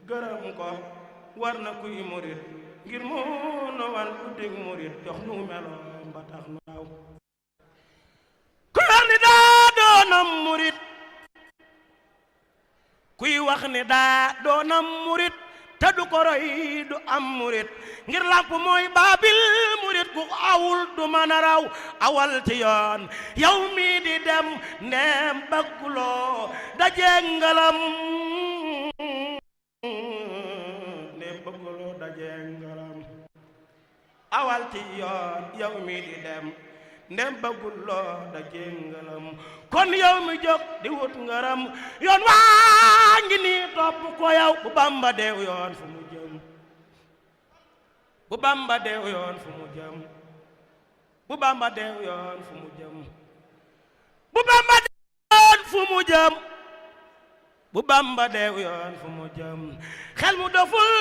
gërëm ko war na kuy murit ngir mu nu wan guddig murit jox nu meloom ba tax nu raw ku wax ni daa doonam murit kuy wax ni daa doonam murit te du ko roy du am murit ngir làmp mooy baabil murit ku awul du mën a raw awal ci yoon yow mi di dem ndeem bëgguloo dajee ngalam ndeem bëgguloo dajee ngalam awal ci yoon yow mi di dem ndem bëgguloo dajee ngalam kon yow mi jóg di wut ngaram yoon waa ngi nii topp ko yow bu Bamba deew yoon fu mu jëm bu Bamba deew yoon fu mu jëm bu Bamba deew yoon fu mu jëm bu Bamba deew yoon fu mu jëm bu Bamba deew yoon fu mu jëm xel mu doful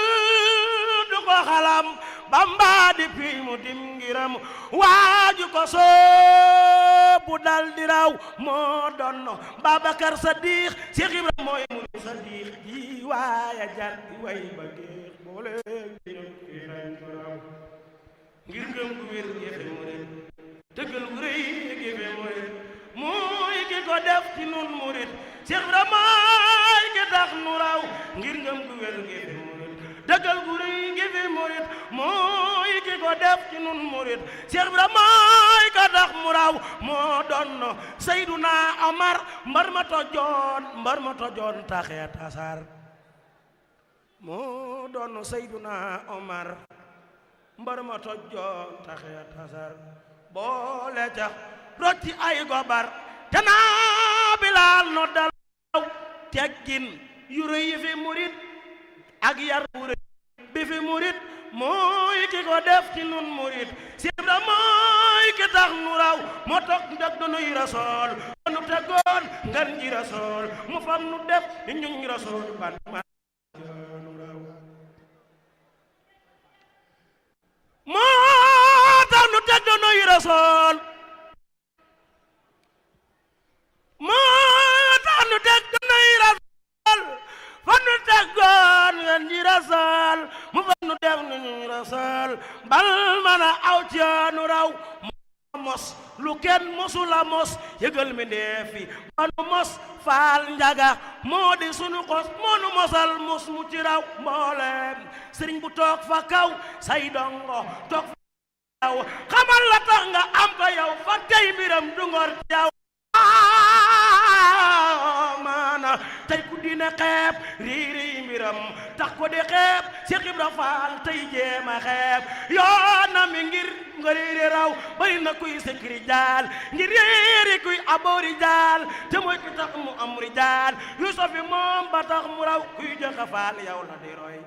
du ko xalam Bamba di pi mu dim ngiram waaju ko soobu dal di raw moo donno Babacar Sadiq Cheikh Ibrahima mooy mu Sadiq ji waaya jar di way ba géex boole ngir ngëm gu wér géefe murit dëggal gu rëy géefe murit mooy ki ko def ci nun murit Cheikh Ibrahima mooy ki tax nu raw ngir ngëm gu wér géefe murit dëggal gu rëy géefe murit mooy ki ko def ci nun murit Cheikh Ibrahima mooy ka tax mu raw moo doon Seyduna Omar mbar ma tojoon taxee tasar moo doon Seyduna Omar mbar ma tojoon taxee tasar boole ca rocci ay gobar te naa Bilaal no dalaw teggin yu rëy yi fi murit ak yar bu rëy bi fi murit mooy ki ko def ci nun murit Cheikh Ibra mooy ki tax nu raw moo toog ndag donuy rasool nu tegoon ngar nji rasool mu fam nu def ni ñuñ rasool ban ma nu raw moo tax nu teg donuy rasool moo tax nu teg donuy rasool fa nu tegoon ngar nji rasool mu fam nu def ni ñuñ rasool bal mana aw ci nu raw mos lu kenn mosula mos yëgal mi ndeefi manu mos faal njaga moo di sunu xos moo nu mosal mos mu ci raw mboolem sëriñ bu toog fa kaw say dongo toog fa kaw xamal la tax nga am ko yow fa tey biram du ngor jaw maana tey ku dina xeeb riiri mbiram tax ko di xeeb Cheikh Ibra Faal tey jéema xeeb yoona mi ngir nga riiri raw bari na kuy sekri jaal ngir riiri kuy aboori jaal te mooy ki tax mu am rijaal Yuusufi moom ba tax mu raw kuy joxe faal yow la di roy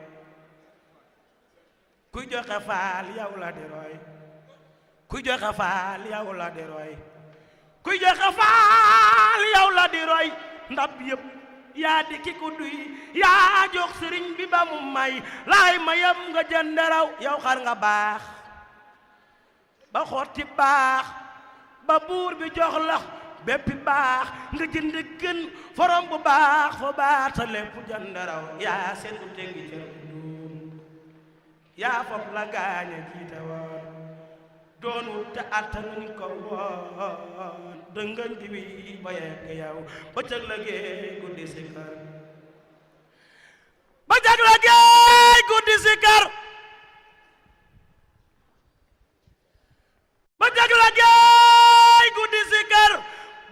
kuy joxe faal yow la di roy kuy joxe faal yow la di roy kuy joxe faal yow la di roy ndab yëpp yaa di ki ko duy yaa jox sëriñ bi ba mu may laay mayam nga jënd raw yow xar nga baax ba xotti baax ba buur bi jox la béppi baax nga jënd gën forom bu baax fa baata lépp jënd raw yaa seetu tengi cër duum yaa fop la gaañe jiite woon doonul te attanuñ ko woon dëngañ di wi ba yegg yow ba cëg la géey guddi si kar ba cëg la géey guddi si kar ba cëg la géey guddi si kar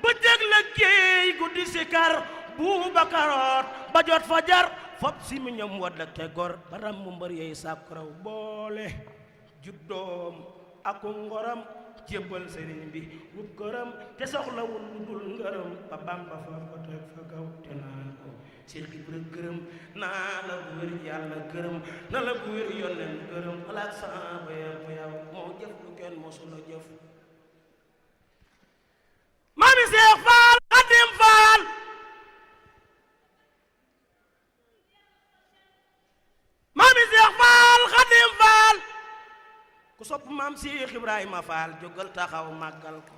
ba cëg la géey guddi si kar Buubakaroot ba jot fajar fop si mi ñoom wadd te gor ba ram mu mbër yey sàkkuraw boole juddoom aku ngoram jébbal sëriñ bi wut këram te soxlawul lu dul ngërëm ba Bamba fa ko teg fa kaw te naan ko Cheikh Ibra gërëm naa la bu wér yàlla gërëm na la bu wér yónneen gërëm alaak sa ba yow moo jëf lu kenn mosula jëf Mami Cheikh Fall Khadim Fall Mami Cheikh Fall Khadim Fall ku sopp maam Cheikh Ibrahima Fall jógal taxaw màggal ko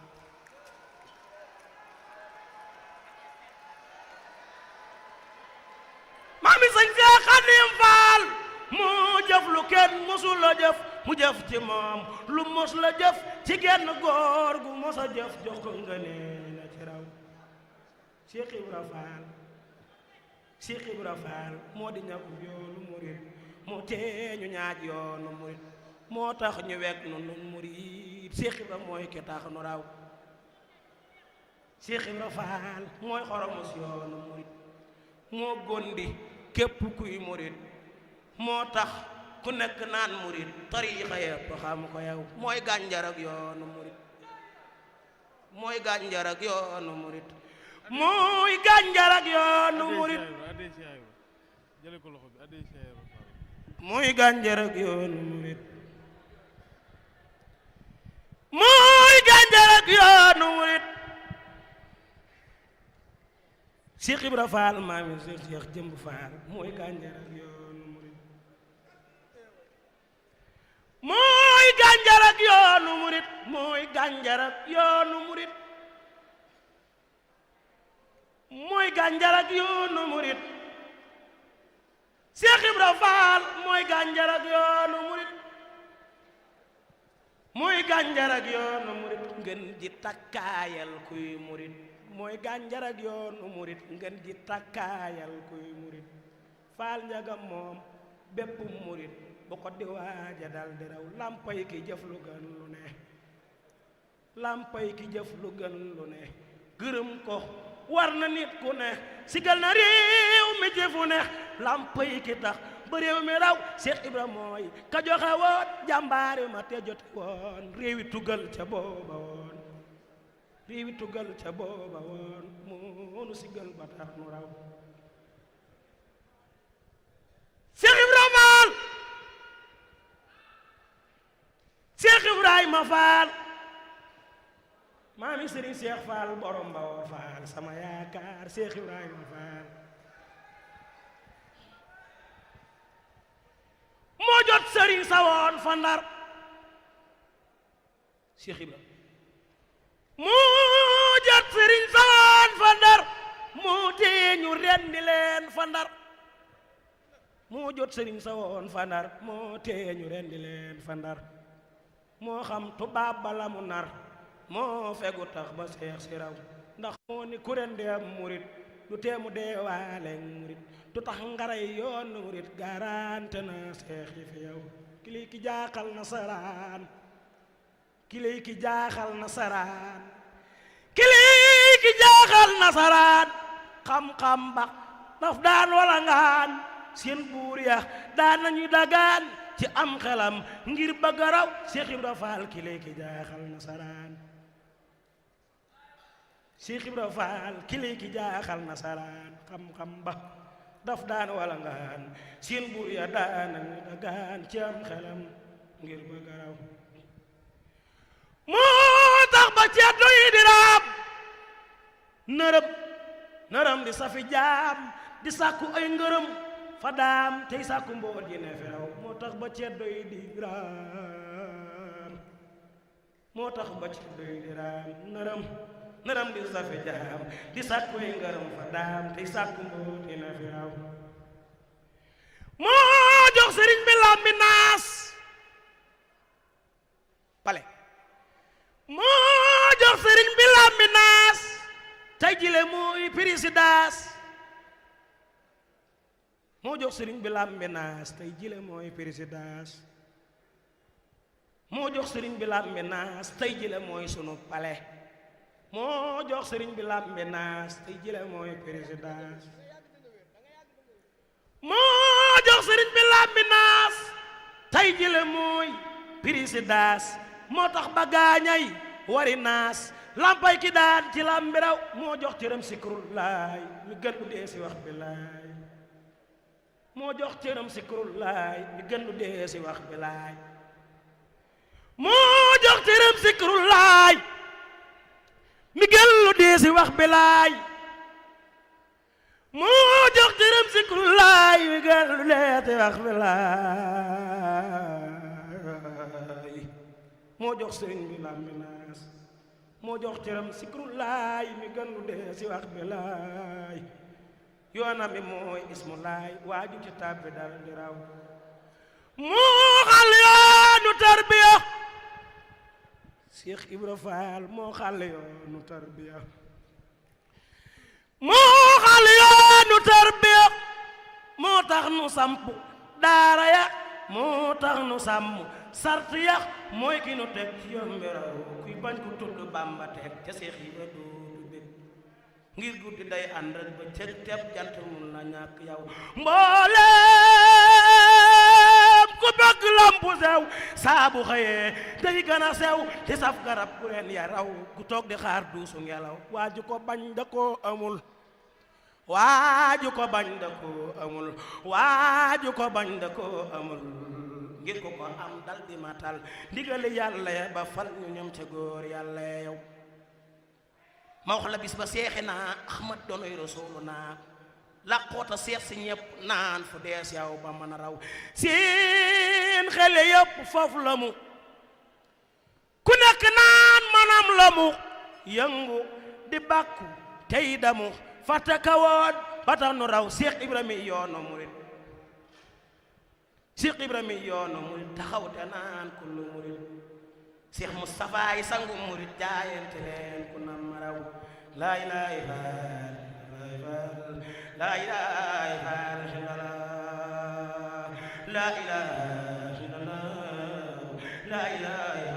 Mami Sëñ Cheikh Khadim Fall jëf lu kenn mosul la jëf mu jëf ci moom lu mos la jëf ci genn góor gu mos a jëf jox ko nga ne la ci raw Cheikh Ibra Fall Cheikh Ibra Fall moo di ñàkk yoonu murit moo tee ñu ñaaj yoonu murit moo tax ñu wekk nu nun murit Cheikh Ibra mooy ki tax nu raw Cheikh Ibra Fall mooy xoromus yoonu murit moo gondi képp kuy murit moo tax ku nekk naan murit tariixa yépp xam ko yow mooy gànjar ak yoonu murit mooy gànjar ak yoonu murit mooy gànjar ak yoonu murit mooy gànjar ak yoonu murit mooy gànjar ak yoonu murit Cheikh Ibra Fall maami Cheikh Jëmb Fall mooy gànjar ak yoonu murit mooy gànjar ak yoonu murit mooy gànjar ak yoonu murit mooy gànjar ak yoonu murit Cheikh Ibra Fall mooy gànjar ak yoonu murit mooy gànjar ak yoonu murit ngeen ji takkaayal kuy murit mooy gànjar ak yoonu murit ngeen ji takkaayal kuy murit Faal Njaga moom bépp murit bu ko di waaja dal di raw lampay ki jëf lu gën lu ne lampay ki jëf lu gën lu ne gërëm ko war na nit ku ne sigal na réew mi jëfu ne lampay ki tax ba réew mi raw Cheikh Ibra mooy ka joxe woon jàmbaari ma te jote woon réewi tugal ca booba woon réewi tugal ca booba woon moonu sigal ba tax nu raw Cheikh Ibra Fall Cheikh Ibrahima Fall maami Serigne Cheikh Fall borom Bawol Fall sama yaakaar Cheikh Ibrahima Fall moo jot Serigne sawoon fa Ndar Cheikh Ibra moo jot Serigne sawoon fa Ndar moo tee ñu rendi leen fa Ndar moo jot Serigne sawoon fa Ndar moo tee ñu rendi leen fa Ndar moo xam tubaab bala mu nar moo fegu tax ba seex si raw ndax moo ni kuren de am murit du teemu deewaale murit du tax ngaray yoon murit garante na seex yi fi yow kili ki jaaxal nasaraan kili ki jaaxal nasaraan kili ki jaaxal nasaraan xam-xam ba daf daan wala ngaan seen buur ya daan nañu dagaan ci am xelam ngir bëgg a raw Cheikh Ibra Fall ki ki jaaxal nasaraan Cheikh Ibra Fall ki ki jaaxal nasaraan xam-xam ba daf daan wala ngaan seen buur ya daan nañu dagaan ci am xelam ngir bëgg a raw moo tax ba ceddo yi di raam nërëm di safi jaam di sàkku ay ngërëm fa daam tey sàkku mboot yi ne fi raw moo tax ba ceddo yi di raam moo tax ba ceddo yi di raam nërëm di safi jaam di sàkku ay ngërëm fa daam tey sàkku mboot yi ne fi raw moo jox sëriñ bi lambi naas pale moo jox sëriñ bi lambi naas tey jile muy présidence moo jox sëriñ bi lambi naas tey jile mooy présidence moo jox sëriñ bi lambi naas tey jile mooy sunu pale moo jox sëriñ bi lambi naas tey jile mooy présidence moo jox sëriñ bi lambi naas tey jile mooy présidence moo tax ba gaañay wari naas lampay ki daan ci lambi raw moo jox cëram sikrullaay mi gën lu dee si wax bi laay moo jox cëram sikrullaay mi gën lu dee si wax bi laay moo jox cëram sikrullaay mi gën lu dee si wax bi laay moo jox cëram sikrullaay mi gën lu dee si wax bi laay moo jox sëriñ bi lambi naas moo jox cëram sikrullaay mi gën lu dee si wax bi laay yoonam bi mooy ismu laay waaju ci tàbbi dal di raw moo xal yoonu tarbiya Cheikh Ibra Fall moo xal yoonu tarbiya moo xal yoonu tarbiya moo tax nu samp daara ya moo tax nu sàmm sart ya mooy ki nu teg ci yoon mbiraw kuy bañ ko tudd Bàmba teg ca Cheikh Ibra dootu bég ngir guddi day ànd ak ba cëg teb jant mun na ñàkk yow mbooleem ku bëgg lampu sew saa bu xëyee day gën a sew ci saf garab ku leen ya raw ku toog di xaar duusu ngelaw waaju ko bañ da koo amul waaju ko bañ da koo amul waaju ko bañ da koo amul ngir ko ko am dal di matal ndigali yàlla ya ba fal ñu ñoom ca góor yàlla ya yow ma wax la bis ba seexi naa Ahmad doonoy Rasuulu naa laqoota seex si ñëpp naan fu dees yow ba mën a raw seen xele yëpp foofu la mu ku nekk naan manam la mu yëngu di bàkku tey damu fàtte kawoon ba tax nu raw Seex Ibrahima yoonu murit Seex Ibrahima yoonu murit taxaw te naan kullu murit Seex Mustafaa yi sangu murit jaayante leen ku nam ma raw laa ilaaha illallaah laa ilaaha illallaah laa ilaaha illallaah laa ilaaha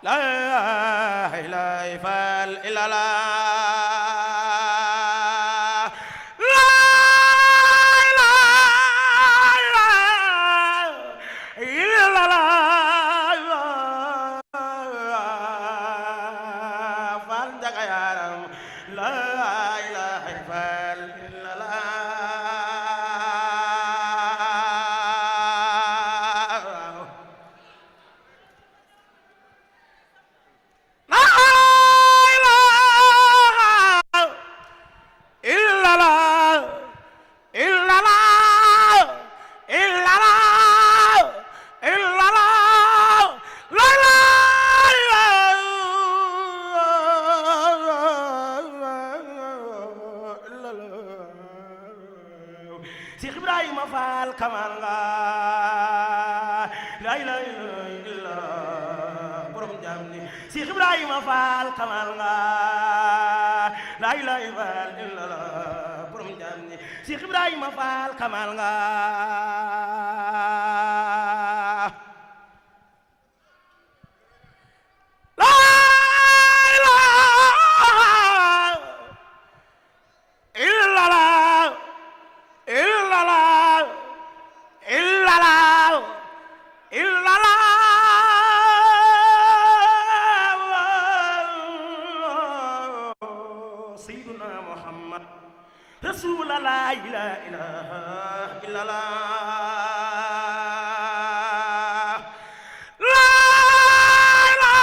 la ilaha illallah la ilaha illallah fal jaga yaram la ilaha illallah Cheikh Ibrahima Fall kamal nga la ilaha illallah borom jam ni Cheikh Ibrahima Fall kamal nga la ilaha illallah borom jam ni Cheikh Ibrahima Fall kamal nga رسول لا إله إلا الله لا إله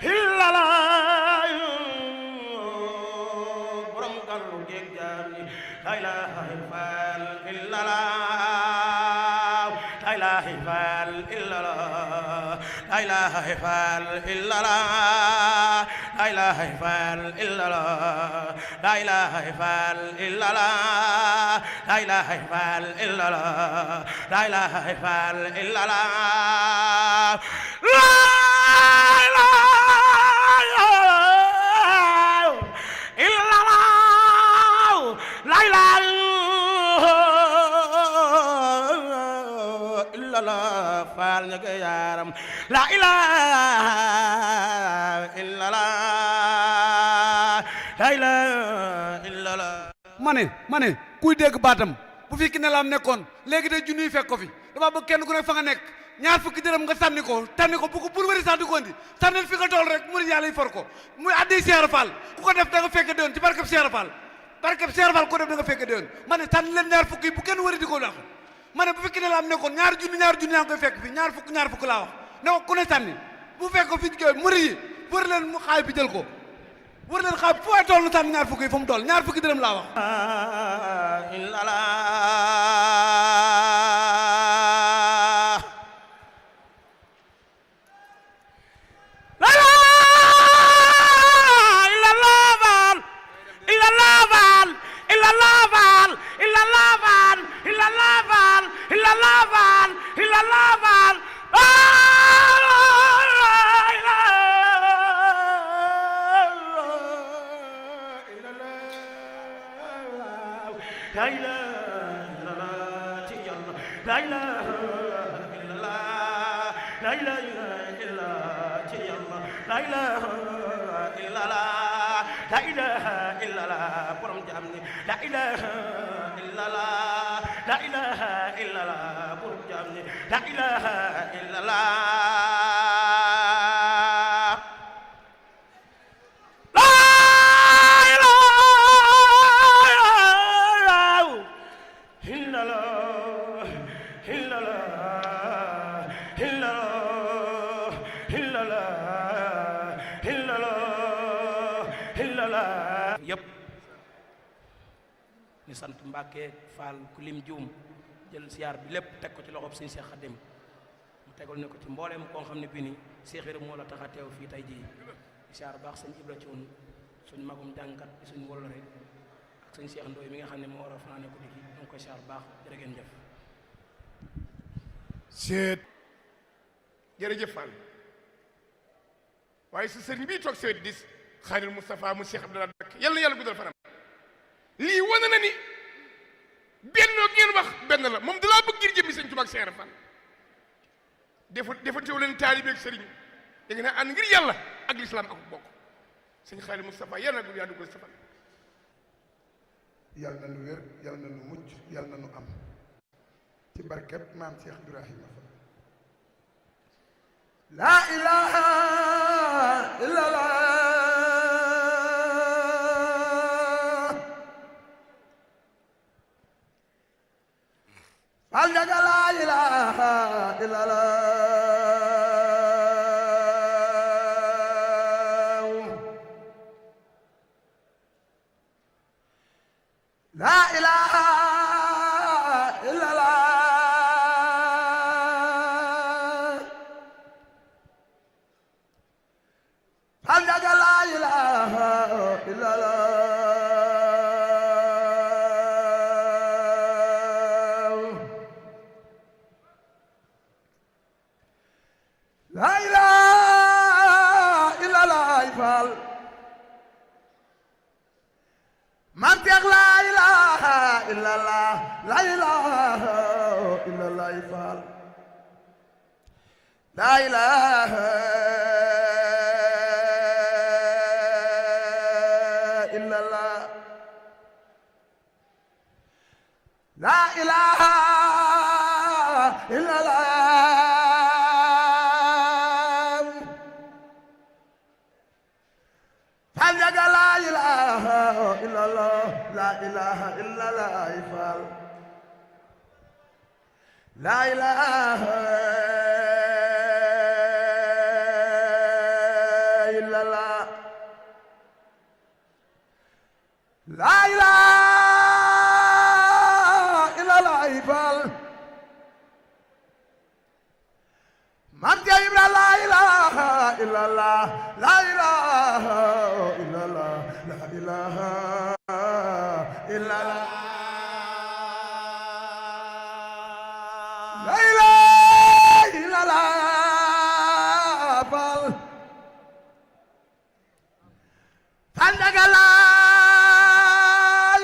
إلا الله برم قالوا جاني لا إله إلا الله لا إله إلا الله لا إله إلا الله لا إله إلا الله لا إله إلا الله لا إله إلا الله لا إله إلا الله لا إله إلا الله لا إله إلا الله فال نجارم لا إله إلا الله la ilaha illallah ma ne kuy dégg baatam bu fi ki ne la am nekkoon léegi de junniy fekk ko fi dama bëgg kenn ku nekk fa nga nekk ñaar fukki dërëm nga sànni ko bu ko bul wari sax di ko indi sànnil fi nga tool rek mu yàlla yi for ko muy addi Cheikh Fall ku ko def da nga fekk déwén ci barkeb Cheikh Fall ko def da nga fekk déwén ma ne sànni leen ñaar fukki bu kenn wari di ko wax ma ne bu fi ki ne la am nekkoon ñaar junni yaa ngi koy fekk fi ñaar fukk laa wax ne ko ku ne sànni bu fekk ko fi mu yi wër leen mu xaay bi jël ko war leen xam fu waay toll na sànni ñaar fukki yi fa mu toll ñaar fukki dërëm laa wax yëpp ni sant Mbàkke Faal ku lim juum jël siyaar bi lépp teg ko ci loxob Sëñ Seex Xaadim mu tegal ne ko ci mbooleem koo xam ne bii ni Seex Ibra moo la tax a teew fii tey jii siyaar baax sëñ Ibra Cuun suñ magum jàngkat di suñ wolore ak sëñ Seex Ndooy mi nga xam ne moo war a fanaane ko digi mu ngi koy siyaar baax jërë ngeen jëf seet jërëjëf Fall waaye su sëriñ bii toog seet dis Xaadimul Moustapha mu Cheikh Abdoulaye Mbacké yal na yàlla guddal fanam lii wane na ni bennoo ngeen wax benn la moom dalaa bëgg ngir jëmmi sëñ Tuubaa ak Cheikh Fall defantewu leen taalibe ak sëriñ da ngeen a ànd ngir yàlla ak lislaam ak bokk sëñ Xaadimul Moustapha yal na gudd yaa duggal sa fan yàlla na nu wér yàlla na nu mucc yàlla na nu am ci barkeb maam Cheikh Ibrahima Fall la ilaha illallah Fall Njaga la ilaha illallah la ilaha illallah Fall Njaga la ilaha illallah la ilaha illallah Fall Maam Seex la ilaha illallah la ilaha illallah Fall la ilaha illallah la ilaha illallah Fall Njaga la ilaha illallah la ilaha illallah Fall la ilaha illallah la ilaha illallah Fall Maam Seex Ibra la ilaha illallah la ilaha illallah la ilaha illallah la ilaha illallah Fall Fall Njaga la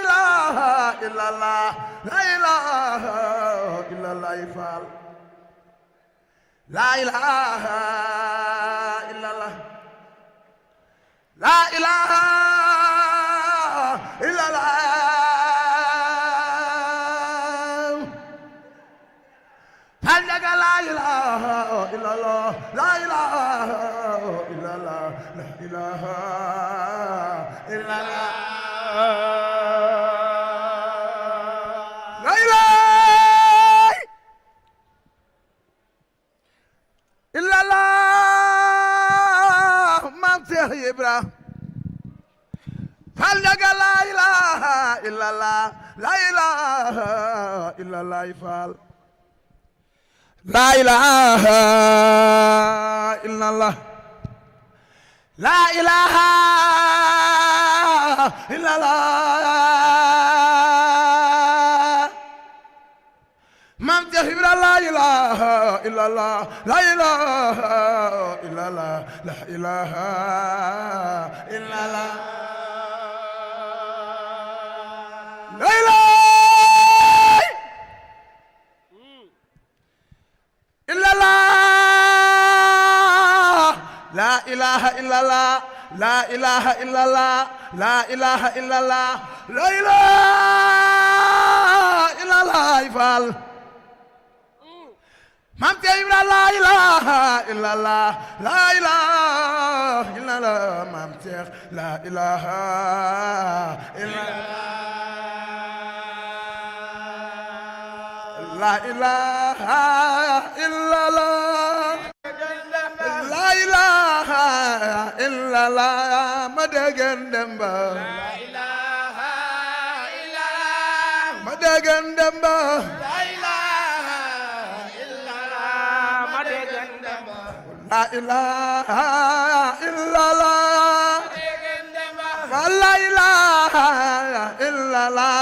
ilaha illallah la ilaha illallah Fall la ilaha illallah la ilaha illallah Fall Njaga la ilaha illallah la ilaha illallah la ilaha illallah la ilaha illallah Maam Seex Ibra fal jaga la ilaha illallah la ilaha illallah fal la ilaha illallah la ilaha illallah mam Cheikh Ibra la ilaha illallah la ilaha illallah la ilaha illallah la ilaha illallah la ilaha illallah la ilaha illallah la ilaha illallah la ilaha illallah fal mam Cheikh Ibra la ilaha illallah la ilaha illallah mam Cheikh la ilaha illallah la ilaha illallah la ilaha illallah ma degen demba la ilaha illallah ma degen demba la ilaha illallah ma degen demba la ilaha illallah la ilaha illallah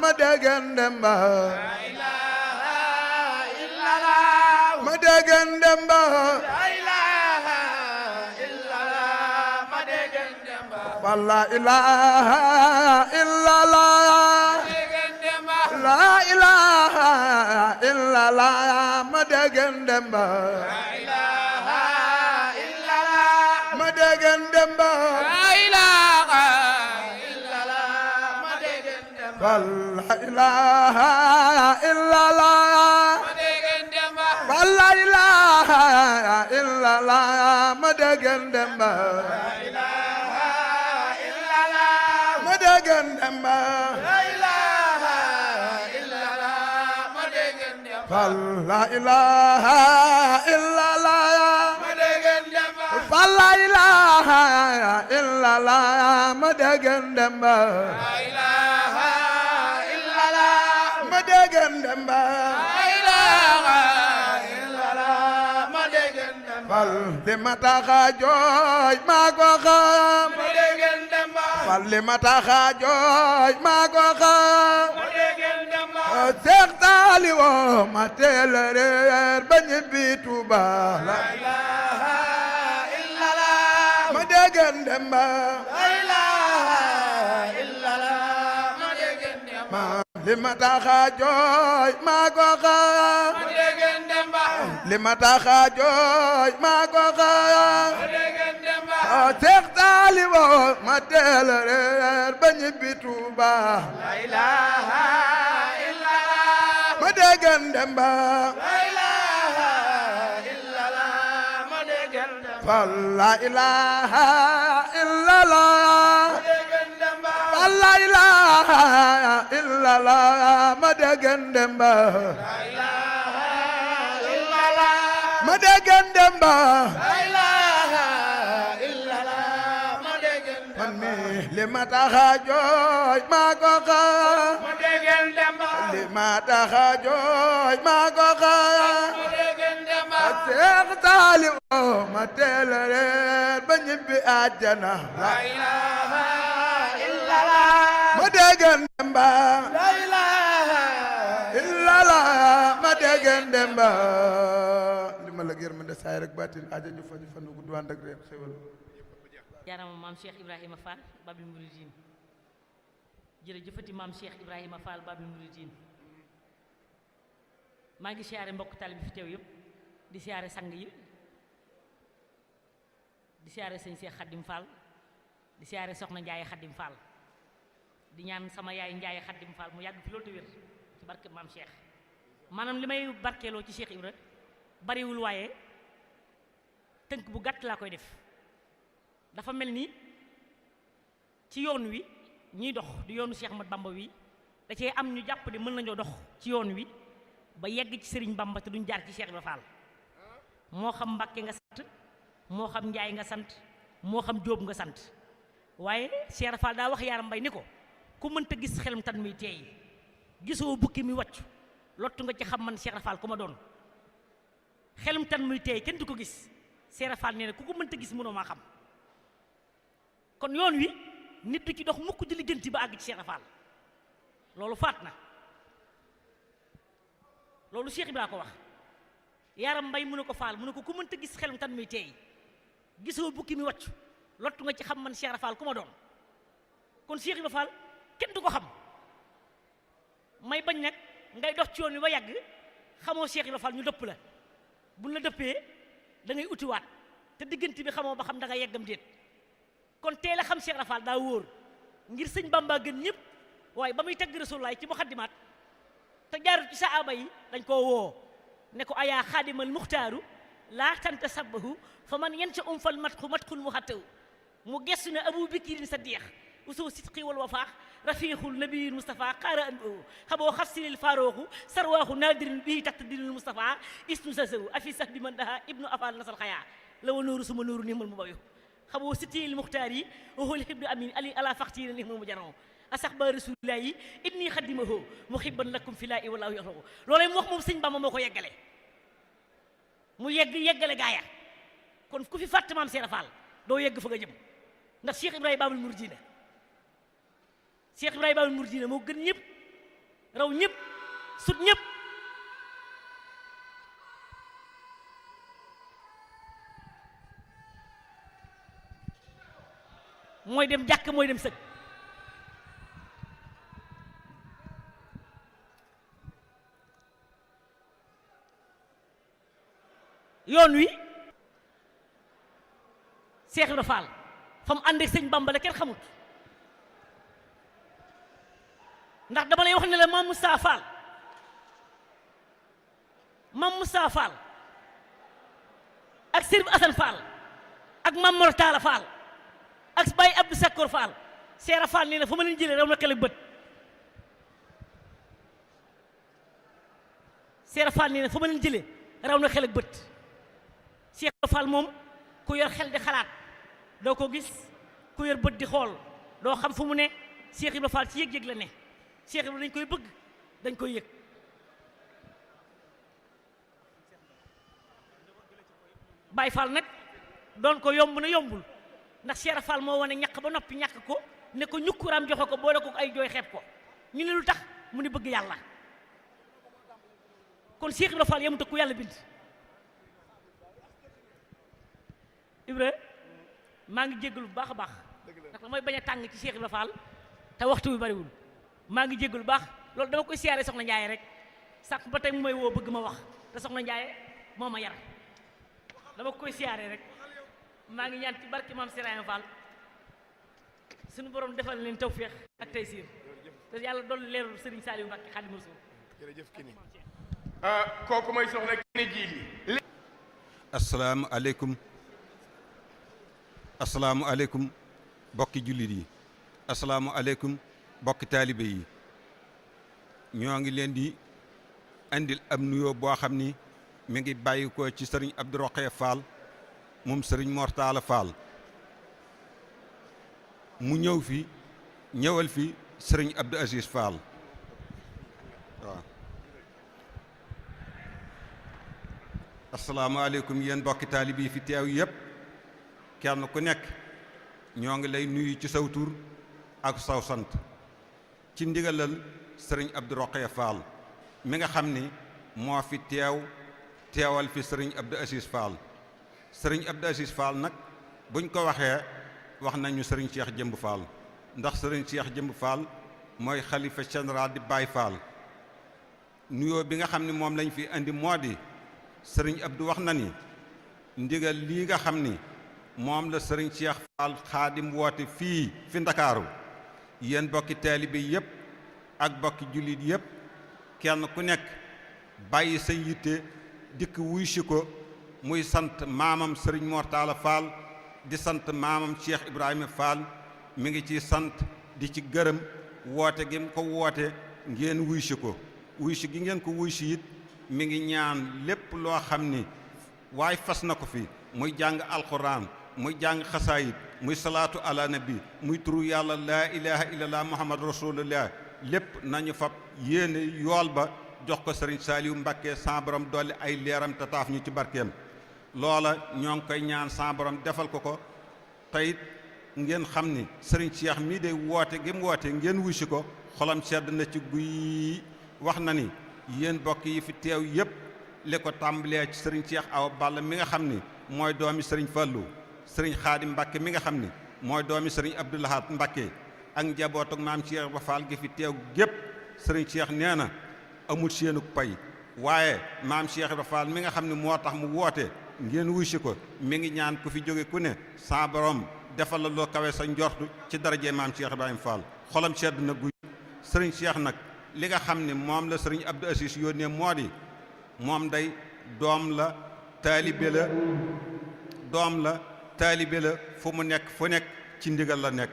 ma degen demba ma degen demba la ilaha illallah ma degen demba la ilaha illallah la ilaha illallah ma degen demba la ilaha illallah ma degen demba la ilaha illallah ma degen demba la ilaha illallah la ilaha illallah ma degen demba la ilaha illallah ma degen demba la ilaha illallah ma degen demba la ilaha illallah ma degen demba la ilaha illallah ma degen demba la ilaha illallah ma degen demba fal li ma tax a jooy maa ko xam ma degen demba fal li ma tax a jooy maa ko xam ma degen demba Seex Saaliw ma teel a reer ba ñibbi Tuuba la ilaha illallah ma degen demba la ilaha illallah ma degen demba li ma tax a jooy maa ko xam ma degen demba li ma tax a jooy maa ko xam ma degen demba Seex Saaliw ma teel a reer ba ñibbi Tuuba la ilaha illallah ma degen demba la ilaha illallah ma degen demba la ilaha illallah ma degen demba la ilaha illallah ma degen demba la ilaha illallah ma degen demba la ilaha illallah ma degen demba man mi li ma tax a jooy maa ko xam ma degen demba li ma tax a jooy maa ko xam ma degen demba Seex Saaliw ma teel a reer ba ñibbi àjjana la ilaha illallah ma degen demba la ilaha illallah ma degen demba li ma la yërmande saay rek baatin aaja ju faju fan gu duwaan ak réew xewal jaarama maam Cheikh Ibrahima Fall Babil Mouridine jërëjëfati maam Cheikh Ibrahima Fall Babil Mouridine maa ngi siyaare mbokk tali bi fi teew yëpp di siyaare sang yi di siyaare sëñ Cheikh Khadim Fall di siyaare soxna Njaaye Khadim Fall di ñaan sama yaay Njaaye Khadim Fall mu yàgg fi loolu te wér ci barke maam Cheikh maanaam li may barkeeloo ci Cheikh Ibra bariwul waaye tënk bu gàtt laa koy def dafa mel ni ci yoon wi ñiy dox di yoonu Cheikh Ahmad Bamba wi da cee am ñu jàpp ne mën nañoo dox ci yoon wi ba yegg ci Serigne Bamba te duñ jaar ci Cheikh Ibra Fall moo xam Mbàkke nga sant moo xam Njaay nga sant moo xam Jóob nga sant waaye Cheikh Fall daa wax Yaram Mbay ni ko ku mënta gis xelum tan muy teey gisoo bukki mi wàccu lottu nga ci xam man Cheikh Fall ku ma doon xelum tan muy teey kenn du ko gis Cheikh Fall nee na ku ko mënta gis mënoo maa xam kon yoon wi nit du ci dox mukk di lijjanti ba àgg ci Cheikh Fall loolu faat na loolu Cheikh Ibra ko wax Yaram Mbay mu ne ko Fall mu ne ko ku mënta gis xelum tan muy teey gisoo bukki mi wàccu lottu nga ci xam man Cheikh Fall ku ma doon kon Cheikh Ibra Fall kenn du ko xam may bañ nag ngay dox ci yoon wi ba yàgg xamoo Cheikh Ibra Fall ñu dëpp la buñ la dëppee da ngay utiwaat te diggante bi xamoo ba xam da nga yeggam déet kon teel a xam Cheikh Ibra Fall daa wóor ngir sëñ Bamba gën ñëpp waaye ba muy tagg Rasulullaay ci muxaddimaat te jaarut ci saaba yi dañ koo woo ne ko ayaa xaadimal muxtaaru laa tanta sabbahu fa man yen ca fal matxul mu xattaw mu gestu ne Abu Bakrin Sadiq usoo sidqi wal wafaax rafiixul nabiyul Mustafa xaara an xaboo xafsilil faarooxu sarwaaxu naadirin bii taxt dinul Mustafa isnu sasaw afi sax bi man daha ibnu afal nasal xayaa la wa nooru suma nooru nimal mu bayu xaboo sittil muxtaar yi waxul xibdu amin ali ala faxtiina ni mu jaron asax ba rasulillahi inni xadimaho muhibban lakum filaahi wallahu yaxlaku loolay mu wax moom sëñ Bamba moo ko yeggale mu yeggale gaaya kon ku fi fàtte maam Cheikh Fall doo yegg fa nga jëm ndax Cheikh Ibrahima Babul Mouridina Cheikh Ibrahima Babul Mouridina moo gën ñëpp raw ñëpp sut ñëpp mooy dem jàkk mooy dem sëg yoon wi Cheikh Ibra Fall fa mu ànd ak sëñ Bamba la kenn xamut ndax dama lay wax ne la Mame Moustapha Fall Mame Moustapha Fall ak Serigne Assane Fall ak Mame Mor Talla Fall ak Baye Abdou Sakor Fall Cheikh Ibra Fall nee na fa ma leen jëlee raw na xel ak bët Cheikh Ibra Fall nee na fa ma leen jëlee raw na xel ak bët Cheikh Ibra Fall moom ku yor xel di xalaat doo ko gis ku yor bët di xool doo xam fu mu ne Cheikh Ibra Fall ci yëg-yëg la ne Cheikh Ibra dañ koy bëgg dañ koy yëg Baye Fall nag doon ko yomb na yombul ndax Cheikh Ibra Fall moo wane ñàkk ba noppi ñàkk ko ne ko ñukkuraam joxe ko boole ko ay jooy xeeb ko ñu ne lu tax mu ne bëgg yàlla kon Cheikh Ibra Fall yemut ak ku yàlla bind Ibra maa ngi jéggalu bu baax a baax ndax damay bañ a tàng ci Cheikh Ibra Fall te waxtu bi bariwul maa ngi jéggalu bu baax loolu dama koy siyaare soxna Njaaye rek sax ba tey mu may woo bëgg ma wax te soxna Njaaye moo ma yar dama koy siyaare rek maa ngi ñaan ci barki maam Serigne Fall suñu borom defal leen tawféex ak taysiir te yàlla dolli leerul Serigne Saliou Mbacké Khadimu Rasul jërëjëf kini kooku mooy soxna Kine Jili asalaamualeykum bokki jullit yi asalaamualeykum bokki taalibe yi ñoo ngi leen di andil am nuyoo boo xam ni mi ngi bàyyi ko ci sëriñ Abdou Rokhaya Fall moom sëriñ Mor Talla Fall mu ñëwal fi sëriñ Abdou Aziz Fall waaw asalaamualeykum yéen bokki taalibe yi fi teew yépp kenn ku nekk ñoo ngi lay nuyu ci saw tur ak saw sant ci ndigalal sëriñ Abdou Rokhaya Fall mi nga xam ni moo fi teewal fi sëriñ Abdou Aziz Fall sëriñ Abdou Aziz Fall nag buñ ko waxee wax nañu sëriñ Cheikh Jëmb Fall ndax sëriñ Cheikh Jëmb Fall mooy xalifa général di Baye Fall nuyoo bi nga xam ni moom lañ fi indi moo di sëriñ Abdou wax na ni ndigal lii nga xam ni moom la sëriñ Cheikh Fall xaadim woote fii fi Ndakaaru yéen bokki taalibe yépp ak bokki jullit yépp kenn ku nekk bàyyi sa yitte dikk wuy si ko muy sant maamam sëriñ Mor Talla Fall di sant maamam Cheikh Ibrahima Fall mi ngi ci sant di ci gërëm woote gi mu ko woote ngeen wuy si ko wuy si gi ngeen ko wuy si it mi ngi ñaan lépp loo xam ni waaye fas na ko fi muy jàng alxuraan muy jàng xasaayit muy salaatu ala nabi muy turu yàlla laa ilaha illallah muhammad rasulullah lépp nañu fab yéene yool ba jox ko sëriñ Saaliwu Mbàkke sa borom dolli ay leeram te taaf ñu ci barkeem loola ñoo ngi koy ñaan sa borom defal ko ko teyit ngeen xam ni sëriñ Cheikh mii de woote gi mu woote ngeen wusi ko xolam sedd na ci guy wax na ni yéen bokk yi fi teew yépp li ko tàmbalee ci sëriñ Cheikh Awa Balla mi nga xam ni mooy doomi sëriñ Fallu sëriñ Xaadim Mbàkke mi nga xam ni mooy doomi sëriñ Abdou Lahad Mbàkke ak njabootu maam Cheikh Ibra Fall gi fi teew gépp sëriñ Cheikh nee na amul seenuk pay waaye maam Cheikh Ibra Fall mi nga xam ne moo tax mu woote ngeen wuy ko mi ngi ñaan ku fi jóge ku ne sa borom defal la loo kawe sa njortu ci daraje maam Cheikh Ibrahima Fall xolam sedd na guy sëriñ Cheikh nag li nga xam ne moom la sëriñ Abdou Aziz yónnee moo di moom day doom la taalibe la fu mu nekk ci ndigal la nekk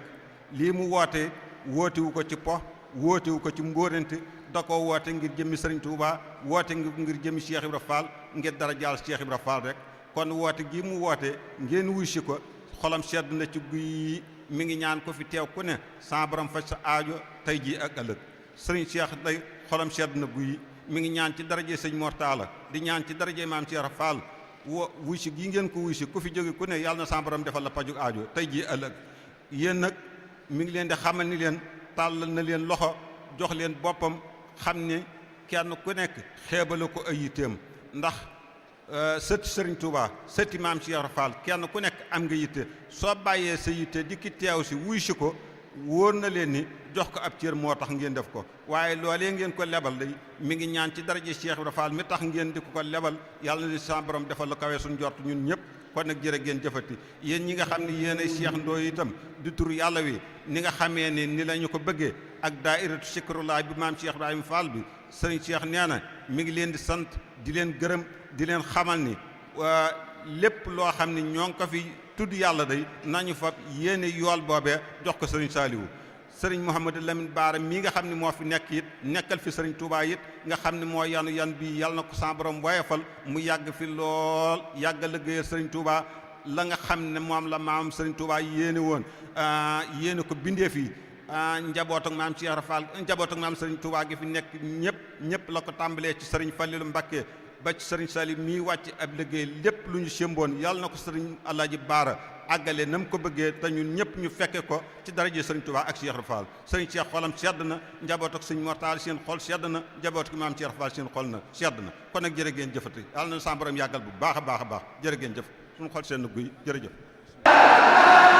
lii mu wootewu ko ci po wootewu ko ci mbóorante da ko woote ngir jëmmi sëriñ Touba woote ngir jëmmi Cheikh Ibra Fall ngir dara jaal Cheikh Ibra Fall rek kon woote gi mu woote ngeen wuy si ko xolam sedd na ci guy mi ngi ñaan ko fi teew ku ne sa borom faj sa aajo tey jii ak ëllëg sëriñ Cheikh day xolam sedd na guy mi ngi ñaan ci daraje sëñ Mortala di ñaan ci daraje maam Cheikh Fall wuy si gi ngeen ko wuy si ku fi jóge ku ne yàlla na sa borom defal la paju aajo tey jii ëllëg yéen nag mi ngi leen di xamal ni leen tàllal na leen loxo jox leen boppam xam ne kenn ku nekk xeebale ko ay yitteem ndax sëti sëriñ Touba sëti maam Cheikh Fall kenn ku nekk am nga yitte soo bàyyee sa yitte di ki teew si wuy si ko wóor na leen ni jox ko ab cër moo tax ngeen def ko waaye loolee ngeen ko lebal day mi ngi ñaan ci daraje Cheikh Ibra Fall mi tax ngeen di ko lebal yàlla na sa borom defal la kawe suñ jort ñun ñëpp kon nag jërë ngeen jëfati yéen ñi nga xam ne yéen ay Cheikh Ndoye itam di tur yàlla wi ni nga xamee ni la ñu ko bëggee ak daairatu Zikrullah bi maam Cheikh Ibrahima Fall bi sëriñ Cheikh nee na mi ngi leen di sant di leen gërëm di leen xamal ni lépp loo xam ne ñoo ngi ko fi tudd yàlla day nañu fa yéene yool boobee jox ko sëriñ Saaliwu sëriñ Mouhamadou Lamine Baara mii nga xam ne moo fi nekk it nekkal fi sëriñ Touba it nga xam ne moo yanu yan bi yàlla na ko sa borom woyofal mu yàgg fi lool yàgg a liggéeyal sëriñ Touba la nga xam ne moom la maam sëriñ Touba yéene woon yéene ko bindee fii njaboot ak maam Cheikh Fall njaboot ak maam sëriñ Touba gi fi nekk ñëpp la ko tàmbalee ci sëriñ Fallilu Mbakke ba ci sëriñ Salim mii wàcc ab liggéey lépp lu ñu sémboon yàlla na ko sëriñ Alaaji Baara àggale na mu ko bëggee te ñun ñëpp ñu fekke ko ci daraje sëriñ Touba ak Cheikh Fall sëriñ Cheikh xolam sedd na njaboot ak sëriñ Mortaal seen xol sedd na njaboot ak maam Cheikh Fall seen xol na sedd na kon nag jërë ngeen jëfati yàlla na sa borom yàggal bu baax a baax a baax jërë ngeen jëf suñu xol seen guy jërëjëf